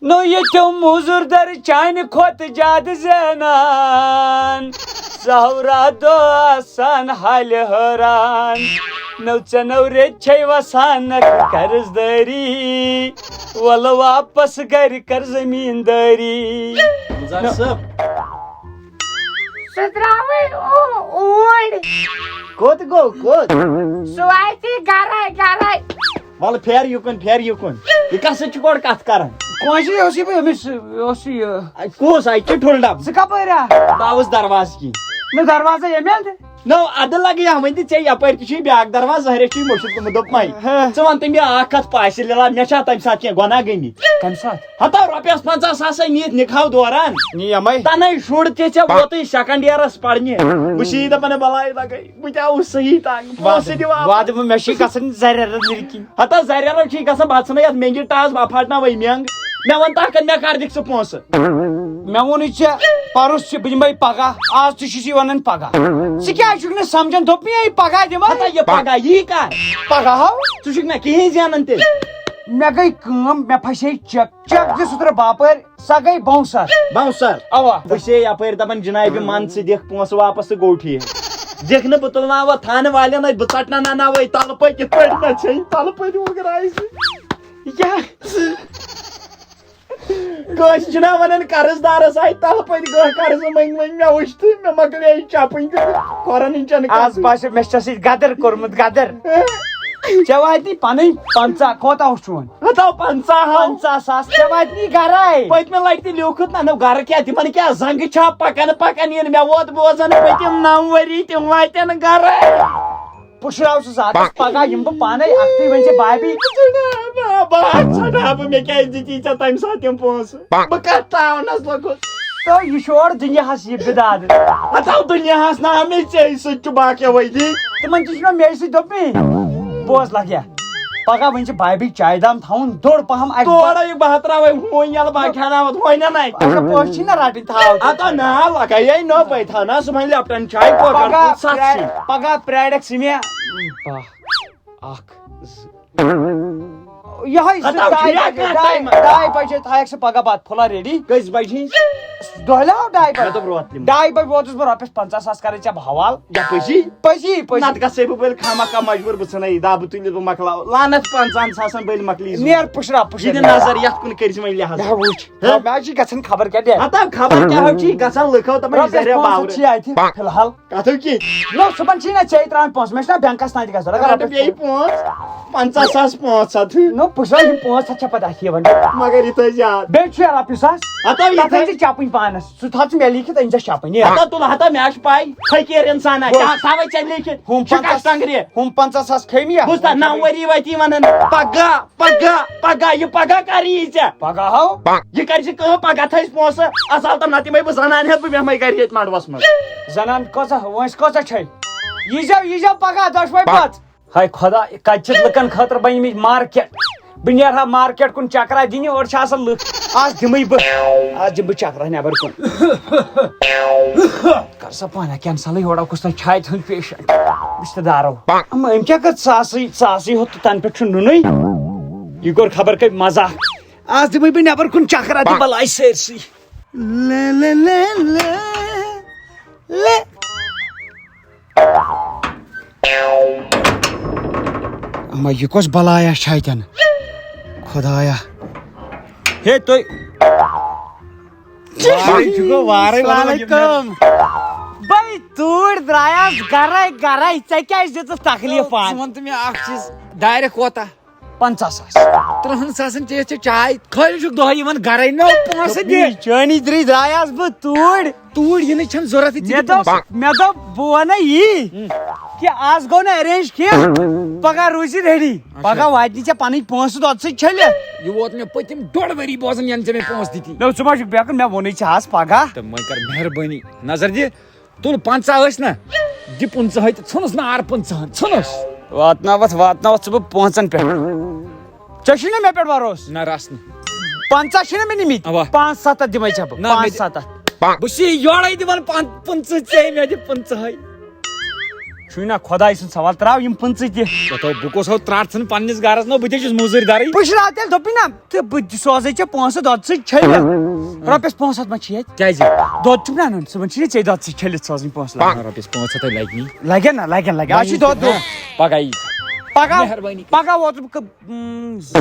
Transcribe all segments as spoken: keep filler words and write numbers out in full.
نو ییٚتیو موٚزوٗر در چانہِ کھۄتہٕ زیادٕ زینان۔ زہورا دۄہ آسان حالہِ حٲران۔ نو ژےٚ نو ریٚتۍ چھے وسان نکھٕ قرض دٲری۔ وَلہٕ واپس گرِ کر زٔمیٖندٲری۔ گُلزار صٲب۔ سُہ درٛاوٕے او-، اوٗرۍ۔ کوٚت گوٚو؟ کوٚت؟ سُہ واتہِ گرے، گرے۔ وَلہٕ پھیر یُکُن، پھیر یُکُن۔ یہِ کَس سۭتۍ چھُ گۄڈٕ کَتھ کران؟ کٲنٛسہِ اوس یہِ، أمِس اوس یہِ۔ اَتہِ کُس؟ اَتہِ چھُ ٹھُلہٕ ڈَبہٕ۔ ژٕ کَپٲرۍ آ؟ بہٕ آوُس دروازٕ کِنۍ۔ نہٕ دروازَے ییٚمہِ اَندٕ۔ نو، اَدٕ لگہٕ یہِ ہَمٕنۍ تہِ ژےٚ یَپٲرۍ تہِ چھُے بیٛاکھ دروازٕ، ظٲہرے چھُے مُشُک گوٚمُت، دوٚپمَے۔ ہہ۔ ژٕ وَن تہٕ مےٚ اَکھ کَتھ، پاسہِ لِلا، مےٚ چھا تَمہِ ساتہٕ کینٛہہ گۄناہ گٔمٕتۍ؟ کَمہِ ساتہٕ؟ ہَتو رۄپیَس پنٛژاہ ساسَے نِتھ نِکاح دوران۔ نی یَمَے۔ تَنَے شُر تہِ ژےٚ ووتُے second yearس پَرنہِ۔ بہٕ چھُس یی دَپان، بَلاے لَگَے۔ بہٕ کیٛاہ اوس صحیح تنگ؟ پونٛسہٕ دِوان۔ وادٕ بہٕ، مےٚ چھُے گژھان زَرٮ۪ر أنٛدٕرۍ کِنۍ۔ ہتا زَرٮ۪ر چھُے گژھان، بہٕ ژھٕنَے یَتھ مٮ۪نٛگہِ ٹاس، بہٕ پھاٹناوَے مٮ۪نٛگ۔ مےٚ وَن تَکھ کَتھ، مےٚ کَر دِکھ ژٕ پونٛسہٕ؟ مےٚ ووٚنُے ژےٚ پَرُس تہِ، بہٕ دِمَے پَگاہ۔ آز تہِ چھُس یہِ وَنان پَگاہ۔ ژٕ کیٛازِ چھُکھ نہٕ سَمجھان؟ دوٚپمَے یہِ پَگاہ دِمَے۔ ہتا یہِ پَگاہ، یی کَر؟ پَگاہ ہاو۔ ژٕ چھُکھ نہ کِہیٖنۍ زینان تیٚلہِ۔ مےٚ گٔے کٲم، مےٚ پھَسے چَک۔ چَک دِ سُہ ترٛٲو باپٲرۍ۔ سۄ گٔے bouncer۔ Bouncer۔ اوا۔ بہٕ چھُسے یَپٲرۍ دَپان، جِنابِ، مَن ژٕ دِکھ پونٛسہٕ واپَس تہٕ گوٚو ٹھیٖک۔ دِکھ نہٕ، بہٕ تُلناوَتھ تھانہٕ والٮ۪ن اَتھِ، بہٕ ژَٹناوناوَے تَلہٕ پٔتۍ، یِتھ پٲٹھۍ مےٚ ژھیٚنۍ تَلہٕ پٔتۍ وُگراے سُہ۔ یہِ کیٛاہ؟ کٲنٛسہِ چھِنہ وَنان قرض دارَس آیہِ تَلہٕ پٔتۍ گٔہہ قرضہٕ مٔنٛگۍ مٔنٛگۍ، مےٚ وٕچھ تہٕ مےٚ مۄکلے یہِ چَپٕنۍ تہٕ کھۄرَن ہٕنٛز چَنہٕ آز کَتٕے۔ باسیو مےٚ چھِ ژےٚ سۭتۍ غدٕر کوٚرمُت، غدٕر۔ ژےٚ واتنی پَنٕنۍ پنٛژاہ، کوتاہ اوس چون؟ ہتو پنٛژاہ ہو۔ پنٛژاہ ساس، ژےٚ واتنی گرے۔ پٔتمہِ لٹہِ تہِ لیوٗکھُتھ نہ، نو گرٕ کیٛاہ، تِمن کیٛاہ زنٛگہٕ چھا پکان پکان یِن؟ مےٚ ووت بوزان پٔتِم نو ؤری، تِم واتن گرے۔ پُشراو سُہ زاتس، پگاہ یِمہٕ بہٕ پانے اکھتُے، وۄنۍ چھِ بابی۔ بہٕ ہا ژھٹہٕ ہا بہٕ، مےٚ کیٛازِ دِتی ژےٚ تمہِ ساتہٕ تِم پونٛسہٕ؟ بہٕ کتھ تاونس لوٚگُس؟ تہٕ یہِ چھُ اورٕ دُنیاہس یہِ بِداد۔ ہتو دُنیاہس نہ، مےٚ ژےٚ سۭتۍ چھُ باقیو ؤری۔ تِمن تہِ چھُ مےٚ مے سۭتۍ دوٚپمُے، بوز لگیا۔ پگاہ وۄنۍ چھِ بابی چایہِ دام تھاوُن دوٚر پہم اَکہِ دۄہ۔ تورے بہٕ ہا تراوے ہوٗنۍ یَلہٕ، بہٕ ہا کھٮ۪ناوَتھ ہوٗنۍ نَے۔ اچھا، پوش چھی نہ رَٹٕنۍ، تھاو۔ ہتا نا، لگے نو بے تھاو نا، صُبحن لیپٹن چاے، کۄکر پگاہ تہٕ ستھ پرٛارِ-، سِنۍ۔ پگاہ پرٛارٮ۪کھ ژٕ مےٚ۔ باہ، اکھ، زٕ۔ یِہوٚے زٕ، ہتا ڈاے چھُ بجے، کانٛہہ ڈاے، time۔ ڈاے بجے تھایَکھ ژٕ پگاہ بتہٕ پھوٚلہ ready۔ کٔژِ بجہِ ہِنٛز؟ دۄہلہِ آو ڈاے مےٚ بجے۔ دوٚپ راتھ نِمہٕ۔ ڈاے بجہِ ووتُس بہٕ، رۄپیَس پنٛژاہ ساس کَرَے ژےٚ بہٕ حوالہٕ۔ یا پٔزی؟ پٔزی، پٔزی۔ نتہٕ گژھے بہٕ بٔلۍ خامہ خامہ مجبوٗر، بہٕ ژھٕنَے یہِ دَبہٕ تُلِتھ، بہٕ مۄکلاو۔ لعنت پنٛژاہن ساسن بٔلۍ مۄکلی زٕ۔ نیر پُشرا، پُشرا۔ یہِ دِ نظر یَتھ کُن، کٔرۍ زِ وۄنۍ لحاظ۔ مےٚ وٕچھ۔ ہہ؟ مےٚ چھِ گژھان خبر کیٛاہ ڈیٹ۔ ہتا خبر کیٛاہ ہو چھی گژھان، لُکھ ہو دَپان یہِ رۄپیَس زَریو پانٛژھ ہَتھ باورٕ۔ چھی اَتہِ فی الحال۔ کَتھو کی؟ نو، صُبحن چھی نہ ژےٚ ترٛاوٕنۍ پونٛسہٕ، مےٚ چھِنہ بینکَس تام تہِ گژھُن۔ اگر رَٹہٕ رۄپیَس بیٚیہِ پونٛسہٕ، پنٛژاہ ساس پانٛژھ ہَتھ۔ نو، پُشرا، یِم پونٛسہٕ ہَتھ چھےٚ پَتہٕ اَتھ یِوان۔ مگر یہِ تھٲے زِ یاد۔ بیٚیہِ چھُ یہِ رۄپیہِ ساس۔ ہتا یہِ تَتھ تھٲے أنۍ زِ چَپٕنۍ پانَس۔ سُہ تھاو ژٕ مےٚ لیٖکھِتھ، أنۍ زِ چَپٕنۍ، یہِ۔ ہتا تُل، ہتا مےٚ چھُ پَے، فقیٖر اِنسان آسہِ، بوز۔ ژےٚ تھاوَے ژےٚ لیٖکھِتھ۔ ہُم شِکَس پنٛژاہ، ٹنٛگرِ۔ ہُم پنٛژاہ ساس کھے مےٚ۔ بوٗزتھا، نَو ؤری وٲتی وَنان، پَگاہ، پَگاہ، پَگاہ، یہِ پَگاہ کَر یی ژےٚ؟ پَگاہ ہاو۔ یہِ کَرِ ژٕ کٲم، پَگاہ تھٲیِزِ پونٛسہٕ، اَصٕل تہٕ نَتہٕ یِمَے بہٕ زَنان ہٮ۪تھ، بہٕ بیٚہمَے گَرِ ییٚتہِ مَڑوَس منٛز۔ زَنان کۭژاہ، وٲنٛسہِ کۭژاہ چھے؟ یی زیو، یی زیو پَگاہ دۄشوَے پَتھ۔ ہاے خۄدا، کَتہِ چھِ لُکَن خٲطرٕ بَنیمٕتۍ مارکیٹ؟ بہٕ نیرٕ ہا مارکیٹ کُن چکرا دِنہِ، اورٕ چھِ آسان لُکھ۔ آز دِمٕے بہٕ، آز دِمہٕ بہٕ چکرا نٮ۪بر کُن۔ کر سا پانہ کینسلٕے، یورٕ کُس تام چھاتہِ ہُنٛد پیشنٹ، رشتہٕ دارو۔ اما أمۍ کیٛاہ کٔر ژاسٕے، ژاسٕے ہوٚت تہٕ تَنہٕ پٮ۪ٹھ چھُ نُنُے۔ یہِ کوٚر خبر کٔمۍ مزاق۔ آز دِمٕے بہٕ نٮ۪بر کُن چکرا تہٕ بلاے سٲرسٕے۔ لے، لے، لے، لے، لے۔ اما یہِ کۄس بلایا چھِ اتٮ۪ن؟ خدایا۔ ہے تُہۍ۔ وارٕے چھُ گوٚو وارٕے السلام وَنان یہِ علیکُم۔ بے توٗرۍ درٛایس گرے گرے، ژےٚ کیٛازِ دِژٕس تکلیٖف پانہٕ؟ ژٕ وَن تہٕ مےٚ اکھ چیٖز، direct کوتاہ؟ پنٛژاہ ساس۔ تٕرٛہَن ساسَن چیٚیَتھ ژےٚ چاے، خٲلی چھُکھ دۄہَے یِوان گَرَے، نو پونٛسہٕ دِ۔ دوٚپمَے، چٲنی درٛے درٛایس بہٕ توٗرۍ۔ توٗرۍ یِنٕچ چھَنہٕ ضوٚرَتھٕے، ژٕ مےٚ دِ دوٚپ، پونٛسہٕ۔ مےٚ دوٚپ، بہٕ وَنَے یی ہُم۔ کہِ آز گوٚو نہٕ arrange کینٛہہ، پَگاہ روٗزِ ready۔ اچھا۔ پَگاہ واتہِ نہٕ ژےٚ پَنٕنۍ پونٛسہٕ توٚتسٕے چھٔلِتھ۔ یہِ ووت مےٚ پٔتِم ڈۄڈ ؤری بوزان، یَنہٕ ژےٚ مےٚ پونٛسہٕ دِتی۔ نہ، ژٕ ما چھُکھ بیکُن، مےٚ ووٚنُے ژےٚ آز پَگاہ۔ تہٕ وۄنۍ کَر مہربٲنی، نظر دِ۔ تُل پنٛژاہ ٲسۍ نا، دِ پٕنٛژٕہَے تہٕ ژھٕنُس نار پٕنٛژٕہَن، ژھٕنُس۔ واتناوَتھ، واتناوَتھ ژٕ بہٕ پانٛژَن پٮ۪ٹھ۔ ژےٚ چھُے نا مےٚ پٮ۪ٹھ بھروسہٕ؟ نہ، رَس نہٕ۔ پنٛژاہ چھِنہ مےٚ نِمٕتۍ؟ اَوا۔ پانٛژھ سَتَتھ دِمَے ژےٚ بہٕ، نہ، مےٚ پانٛژھ دِ-، سَتَتھ۔ بہٕ چھُسے یورَے دِوان پانٛ-، پٕنٛژٕہ، ژےٚ مےٚ دِ پٕنٛژٕہَے۔ چھُے نا خۄداے سُنٛد سوال، ترٛاو یِم پٕنٛژٕہ تہِ۔ دَپو، بہٕ کُس ہو ترٛٹھ ژھٕنہٕ پننِس گرس منٛز، بہٕ تہِ چھُس موٚزوٗرۍ درٕے۔ بہٕ چھُس راو تیٚلہِ دوٚپُے نا، تہٕ بہٕ تہِ سوزے ژےٚ پونٛسہٕ دۄدٕ سۭتۍ چھٔلِتھ۔ رۄپیَس پانٛژھ ہَتھ ما چھِ ییٚتہِ؟ کیٛازِ؟ دۄد چھُکھ نا اَنُن، صُبحن چھِی نہٕ ژےٚ دۄدٕ سۭتۍ چھٔلِتھ سوزٕنۍ پونٛسہٕ لگان۔ رۄپیَس پانٛژھ ہَتھ ہے لگہِ نی۔ لگن نا، لگن، لگن۔ آز چھُے دۄد دۄہ۔ پگاہ یی۔ پگاہ، مہربٲنی۔ پگاہ ووتُس بہٕ کہٕ-، اۭں، زٕ،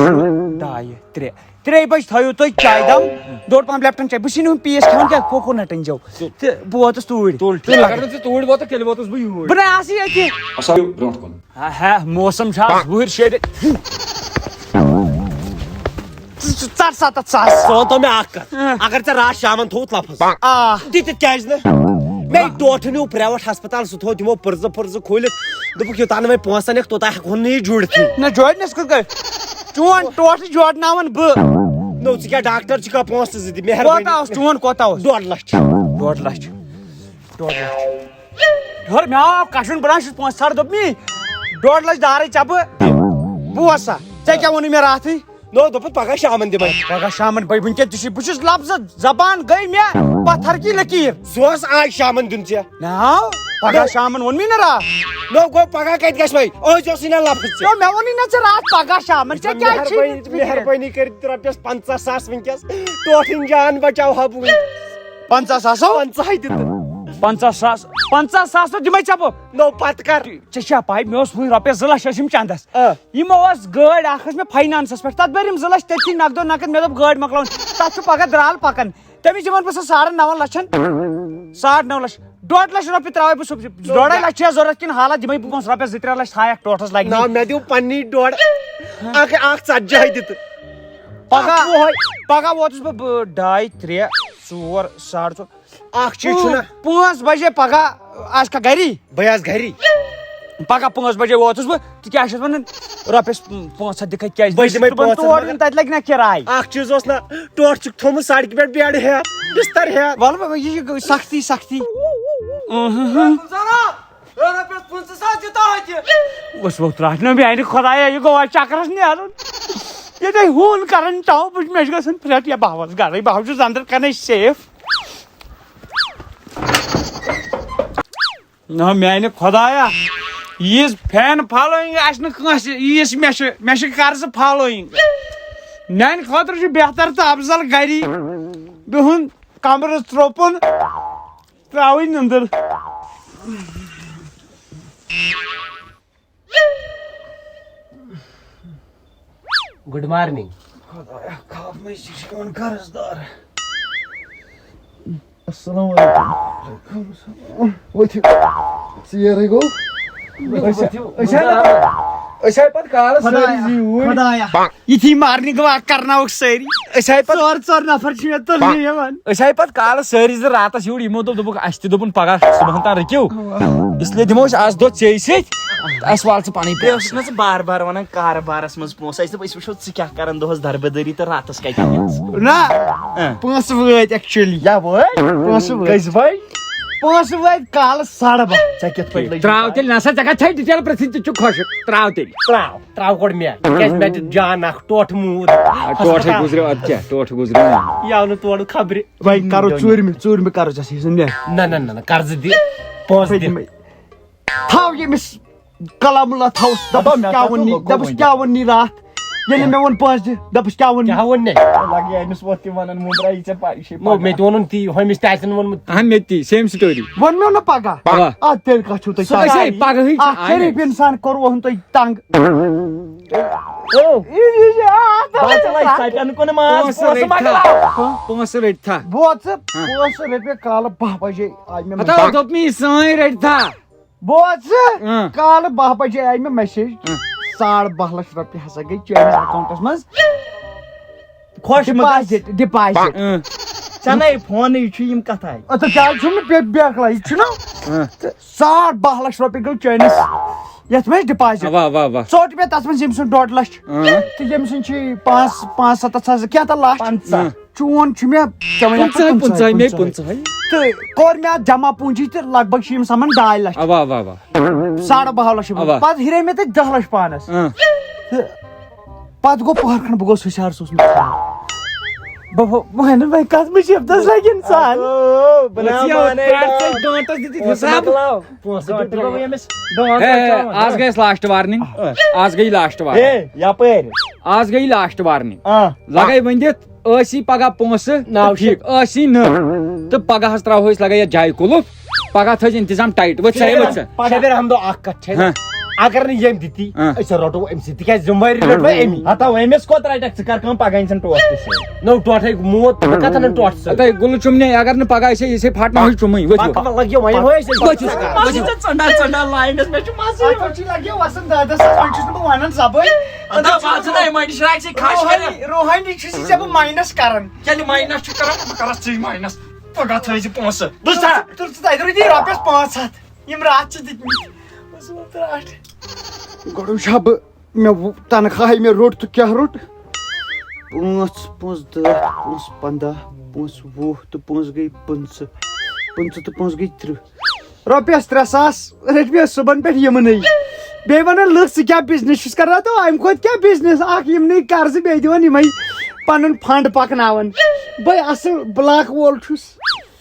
ڈاے، ترٛےٚ۔ ترٛیٚیہِ بجہِ تھٲیِو تُہۍ چایہِ دام، ڈوٚڈ پہم لیپٹن چاے۔ بہٕ چھُس نہٕ پیٖس کھٮ۪وان کینٛہہ، کوکونٹن چٮ۪و۔ تہٕ بہٕ ووتُس توٗرۍ۔ تُل، ٹھیٖک۔ اگر نہٕ ژٕ توٗرۍ ووتُکھ، تیٚلہِ ووتُس بہٕ یوٗرۍ۔ بہٕ نَے آسہٕ ییٚتی۔ اَسا برٛونٛٹھ کُن۔ ہا، ہا، موسم چھُ آز وُہٕرۍ شیٚرِ۔ ژٕ، ژٕ ژَٹ سَتَتھ ساس۔ ژٕ وَن تو مےٚ اَکھ کَتھ۔ اۭں۔ اگر ژےٚ راتھ شامَن تھوٚوُتھ لفظ، آ۔ دِتِتھ کیٛازِ نہٕ؟ مےٚ ٹوٹھ نیوٗ پرٛیویٹ ہسپتال، سُہ تھوٚو تِمو پٕرزٕ پٕرزٕ کھوٗلِتھ۔ دوٚپُکھ، یوٚتام نہٕ وۄنۍ پونٛسہٕ اَنَکھ، توٚتام ہٮ۪کہٕ ہون نہٕ یہِ جوٗڑِتھٕے۔ نہ، جوڑنس کِتھ کٲٹھۍ؟ چون ٹوٹھ جوڑناوان بہٕ۔ نو، ژٕ کیٛاہ ڈاکٹر چھُکھا؟ پونٛسہٕ زٕ دِ، مہربٲنی۔ کوتاہ اوس چون، کوتاہ اوس؟ ڈۄڈ لچھ۔ ڈۄڈ لچھ۔ ڈۄڈ لچھ۔ ہیوٚر مےٚ آو کشُن، بہٕ نہ چھُس پونٛسہٕ ژھانٛڈ، دوٚپ مے، ڈۄڈ لچھ دارے ژےٚ بہٕ۔ بہٕ وَسا؟ ژےٚ کیٛاہ ووٚنُے مےٚ راتھٕے؟ نو، دوٚپُتھ پگاہ شامن دِمے۔ پگاہ شامن بہٕ وٕنکیٚن تہِ چھُس، بہٕ چھُس لفظ زبان گٔے مےٚ پتھر کی لکیر۔ سُہ اوس آز شامن دیُن ژےٚ۔ ناو؟ پگاہ شامن ووٚن مےٚ نہ راتھ۔ نو، گوٚو پگاہ کتہِ گژھِ وۄنۍ؟ أزۍ اوسُے نہ لفظ ژےٚ۔ تو مےٚ ووٚنُے نہ ژےٚ راتھ پگاہ شامن۔ ژےٚ کیٛازِ چھُے نہٕ مہربٲنی، فِکرِ؟ مہربٲنی کٔرِتھ رۄپیس پنژاہ ساس وٕنکیٚس۔ ٹوٹھِنۍ جان بچاوہا بہٕ وٕنکیٚس۔ پنژاہ ساس ہو؟ پنژاہے دِتہٕ۔ پنژاہ ساس، پنژاہ ساس تو دِمے ژےٚ بہٕ۔ نو پتہٕ کر؟ ژےٚ چھےٚ پاے، مےٚ اوس وُنہِ رۄپیس زٕ لچھ ٲسِم چندس۔ آ۔ یِمو ٲس گٲڑۍ اکھ، ٲس مےٚ فاینانسس پٮ۪ٹھ، تتھ بٔرِم زٕ لچھ تٔتھی نقدو نقد، مےٚ دوٚپ گٲڑۍ مۄکلاوُن، تتھ چھُ پگاہ درٛال پکان۔ تٔمِس دِمن بہٕ سُہ ساڑن نون لچھن، ساڑ نو لچھ، ڈۄڈ لچھ رۄپیہِ ترٛاوے بہٕ صُبحس۔ ڈۄڈے لچھ چھےٚ ضروٗرت کِنہٕ حالات دِمے بہٕ پونٛسہٕ رۄپیس زٕ ترٛےٚ لچھ تھایکھ ٹوٹھس لگہِ نہ، نہٕ۔ مےٚ دِیِو پننی ڈۄڈ، اکھ، اکھ ژتجی دِتہٕ۔ پگاہ، اکھ وُہے۔ پگاہ ووتُس بہٕ، بہٕ ڈاے، ترٛےٚ، ژور، ساڑ ژور۔ اکھ چیٖز چھُنہ۔ پانٛژھ بجے پگاہ آسکھا گری؟ بہٕ آسہٕ گری۔ پگاہ پانٛژھ بجے ووتُس بہٕ، تہٕ کیٛاہ چھِ اَتھ وَنان، رۄپیَس پانٛژھ ہَتھ دِکھا کیٛازِ بہٕ دِمے دِژٕتھ صُبحن پانٛژھ ہَتھ تور مگر۔ دیُن، تَتہِ لَگہِ نہ کِراے۔ اکھ چیٖز اوس نہ، ٹوٹھ چھُکھ تھوٚمُت سڑکہِ پٮ۪ٹھ بیڈ ہٮ۪تھ، بستر ہٮ۪تھ۔ وَلہٕ بہٕ، یہِ چھِ سختی، سختی۔ اۭں۔ رۄپیَس پٕنٛژٕہ ساس دِتو اَتہِ۔ اوس وۄنۍ ترٛٹھ نہ میٛانہِ خۄدایا، یہِ گوٚو وۄنۍ چکرَس نیرُن۔ ییٚتہِ ہوٗن کَران ٹاو، بہٕ، مےٚ چھُ گژھان پھرٛٹھ، یا بہٕ ہاوَس گَرَے، بہٕ ہاوٕ چھُس أنٛدرٕ کَنَے safe۔ نہ میانہِ خۄدایا، ییٖژ fan following آسہِ نہٕ کٲنٛسہِ، ییٖژ مےٚ چھِ، مےٚ چھِ قرضہٕ following۔ میانہِ خٲطرٕ چھُ بہتر تہٕ افضل گری بِہُن، کمرٕ ژروپُن، تراوٕنۍ نٔندٕر۔ Good morning. خۄدایا، خواب منٛز تہِ چھِ یِوان قرض دار۔ السلام علیکم۔ وعلیکم السلام۔ ؤتھِو۔ ژیرٕے گوٚو۔ أسۍ، أسۍ آے پتہٕ، أسۍ آے پتہٕ کالس سٲری زی اوٗرۍ۔ خۄدایا، یِتھی morning walk کرناوُکھ سٲری۔ أسۍ آے پتہٕ، ژور، ژور نفر چھِ مےٚ تُلنہِ یِوان۔ أسۍ آے پتہٕ کالس سٲری زٕ راتس یوٗرۍ، یِمو دوٚپ، دوٚپُکھ، اسہِ تہِ دوٚپُن پگاہ صُبحن تام رُکِو۔ اوا۔ اس لیے دِمو أسۍ از دۄہ ژیٚے سۭتۍ۔ اسہِ وال ژٕ پنٕنۍ بیٚیہِ پونٛسہٕ۔ اوسُکھ نہ ژٕ بار بار ونان کارٕبارس منٛز پونٛسہٕ؟ اسہِ دوٚپ، أسۍ وٕچھو ژٕ کیٛاہ کران دۄہس دربٕدٔری تہٕ راتس کتہِ یِژ۔ نہ، اۭں۔ پونٛسہٕ وٲتۍ actually۔ یا وٲتۍ؟ پونٛسہٕ وٲتۍ۔ کٔژِ بجہِ؟ پونٛسہٕ وٲتۍ کالہٕ ساڑٕ باہ۔ ژےٚ کِتھ پٲٹھۍ لٔج تراو پَے؟ تیٚلہِ نسا، ژےٚ کتھ چھے detail پرژھٕنۍ، ژٕ چھُکھ خۄشک۔ تراو تیٚلہِ۔ تراو، تراو گۄڈٕ مےٚ۔ کیٛازِ مےٚ دیُت جان اکھ ٹوٹھ موٗد۔ آ، ٹوٹھے گُزریو، ادٕ کیٛاہ، ٹوٹھ گُزریو نا۔ یہِ آو نہٕ تورٕ خبرِ۔ وۄنۍ کرو ژوٗرمہِ، ژوٗرمہِ کرو ژےٚ سۭتۍ مےٚ۔ نہ، نہ، نہ، نہ، قرضہٕ دِ، پونٛسہٕ دِ۔ تھاو ییٚمِس کلام اللہ تھاوُس، دَپُس مےٚ کیٛاہ ہسا ووٚن نی، لوٚگ دَپُس وۄنۍ۔ کیٛاہ ووٚن نی راتھ؟ ییٚلہِ مےٚ ووٚن پونٛسہٕ دِ، دَپُس کیٛاہ ووٚن نی؟ کیٛاہ ووٚن نی؟ لگے أمِس ووت تہِ وَنان مُمبرا، یہِ ژےٚ پَے، یہِ چھے نو، پَگاہ۔ مےٚ تہِ ووٚنُن تی، ہُمِس تہِ آسن ووٚنمُت۔ اہن، مےٚ تہِ تی، same story۔ ووٚن مےٚ نہٕ پَگاہ۔ پَگاہ۔ اَدٕ تیٚلہِ کَتھ چھُو تۄہہِ سُہ پَگاہ۔ أسے پَگہٕے چھِ اَکھ آیہِ۔ شریٖف اِنسان کوٚروُن تۄہہِ تنٛگ۔ او۔ یہِ، یہِ، یہِ، آ، آ، بہٕ ہا ژَلے ژَٹٮ۪ن کُن ماز، پونٛسہٕ پونٛسہٕ رٔٹۍ تھا۔ مۄکلاو۔ پونٛسہٕ رٔٹۍ تھا۔ بوز ژٕ، ہاں۔ پونٛسہٕ رٔٹۍ مےٚ کالہٕ باہ بجے، آیہِ مےٚ ہتا، message۔ دوٚپ مےٚ، یہِ سٲنۍ رٔٹۍ تھا۔ بوز ژٕ، اۭں۔ کالہٕ باہ بجے آیہِ مےٚ message، اۭں۔ ساڑ باہ لچھ رۄپیہِ ہسا گٔے چٲنِس account-س منٛز۔ خۄش مہٕ گژھ۔ Deposit، deposit۔ اۭں۔ ژےٚ نے فونٕے چھُ، یِم کتھ آیہِ؟ اَدٕ کیٛازِ چھُم نہٕ بے-، بیکلا، یہِ چھُنہ؟ اۭں۔ تہٕ ساڑ باہ لچھ رۄپیہِ گٔے چٲنِس یتھ منٛز deposit۔ واہ، واہ، واہ۔ ژوٚٹ مےٚ تتھ منٛز ییٚمہِ سُنٛد ڈۄڈ لچھ۔ اۭں۔ تہٕ ییٚمہِ سُنٛد چھُ پانٛژھ، پانٛژھ ستتھ ساس، کیٛاہ تہٕ لچھ۔ پنٛژاہ۔ اۭں۔ چون چھُ مےٚ، ژےٚ وَنیا پَتہٕ پٕنٛژٕہ، پٕنٛژٕہ، مے پٕنٛژٕہ۔ پٕنٛژٕہے۔ تہٕ کوٚر مےٚ اَتھ جمع پوٗنٛجی تہٕ لگ بگ چھِ یِم سَمان ڈاے لَچھ۔ اَوا، اَوا، اَوا۔ ساڑٕ باہ لَچھ۔ اَوا۔ پَتہٕ ہُرے مےٚ تَتہِ دَہ لَچھ پانَس۔ اۭں۔ تہٕ پَتہٕ گوٚو پَہر کھنٛڈ، بہٕ گوٚوُس ہُشار، سُہ اوس مےٚ بہٕ بہٕ وَنہٕ وۄنۍ کَتھ مُصیٖبتَس لَگہِ اِنسان۔ او، بہٕ نہ ژٕ یہِ مانَے پرٛار نہٕ۔ ژٕ گٲنٛٹَس دِتِتھ پونٛسہٕ حِساب۔ مۄکلاو۔ پونٛسہٕ گٲنٛٹہٕ مۄکلاو۔ گوٚو ییٚمِس دۄہَس ہے تام۔ آز گٔے اَسہِ لاسٹ وارنِنٛگ۔ آز گٔے لاسٹ وارنِنٛگ۔ ہے، یَپٲرۍ۔ آز گٔے لاسٹ وارنِنٛگ۔ آ۔ لگے ؤنِتھ، ٲسی پگاہ پونٛسہٕ نَو تہٕ ٹھیٖک، ٲسی نہٕ تہٕ پگاہ حظ ترٛاوہو أسۍ لگے یَتھ جایہِ کُلُف۔ پگاہ تھٲیزِ انتظام ٹایٹ۔ ؤتھۍ سا، ہے، ؤتھۍ سا۔ شبیر احمدو اکھ کتھ چھے نہ۔ ہاں۔ اگر نہٕ ییٚمۍ دِتی، ہاں۔ أسۍ رٹو أمۍ سٕے، تِکیازِ ذمہٕ وٲری رٹو أمی۔ ہتا أمِس کوٚت رٹکھ ژٕ؟ کر کٲم، پگاہ أنۍ زن ٹوٹھ تہِ سۭتۍ۔ نو ٹوٹھے موت، بہٕ کتھ انن ٹوٹھ ژٕ؟ تَے گُلہٕ چُمنے، اگر نہٕ پگاہ أسۍ یِتھے پھٹناوہوے چُمٕے۔ ؤتھِو۔ پتہٕ لگیو وۄنۍ ہوے أسۍ۔ ؤتھِو۔ ؤتھِو۔ ژنڈا ژنڈا لاینس مےٚ چھُ مزٕ یِوان۔ اَتھ چھُ لگیو وَسان دادَس سۭتۍ، وۄنۍ چھُس نہٕ بہٕ وَنان زبٲنۍ۔ ادا بازٕ نہ یِمن نِش راکھ ژےٚ کھش کران۔ روحانی روحانی چھُ ژےٚ بہٕ ماینس کران۔ ییٚلہِ ماینس چھُ کران، بہٕ کرس ژٕے ماینس۔ پگاہ تھٲیزِ پونٛسہٕ۔ بہٕ سا۔ تُل ژٕ تَتہِ روٗدی رۄپیَس پانٛژھ ہَتھ، یِم راتھ چھِ دِتمٕتۍ۔ بہٕ چھُس وۄنۍ ترٛٹھ۔ گۄڈٕ وٕچھ ہا بہٕ، مےٚ وُ- تنخواہٕے مےٚ روٚٹ تہٕ کیٛاہ روٚٹ؟ پانٛژھ، پانٛژھ دَہ، پانٛژھ پنٛداہ، پانٛژھ وُہ تہٕ پانٛژھ گٔے پٕنٛژٕہ۔ پٕنٛژٕہ تہٕ پانٛژھ گٔے تٕرٛہ۔ رۄپیَس ترٛےٚ ساس رٔٹۍ مےٚ صُبحن پٮ۪ٹھ یِمنٕے۔ بیٚیہِ وَنان لُکھ، "ژٕ کیٛاہ بِزنِس چھُس کَران؟" تہٕ اَمہِ کھۄتہٕ کیٛاہ بِزنِس؟ اَکھ یِمنٕے قرضہٕ، بیٚیہِ دِوان یِمَے پَنُن فنٛڈ پَکناوان۔ بٔے اَصٕل بٕلاک وول چھُس۔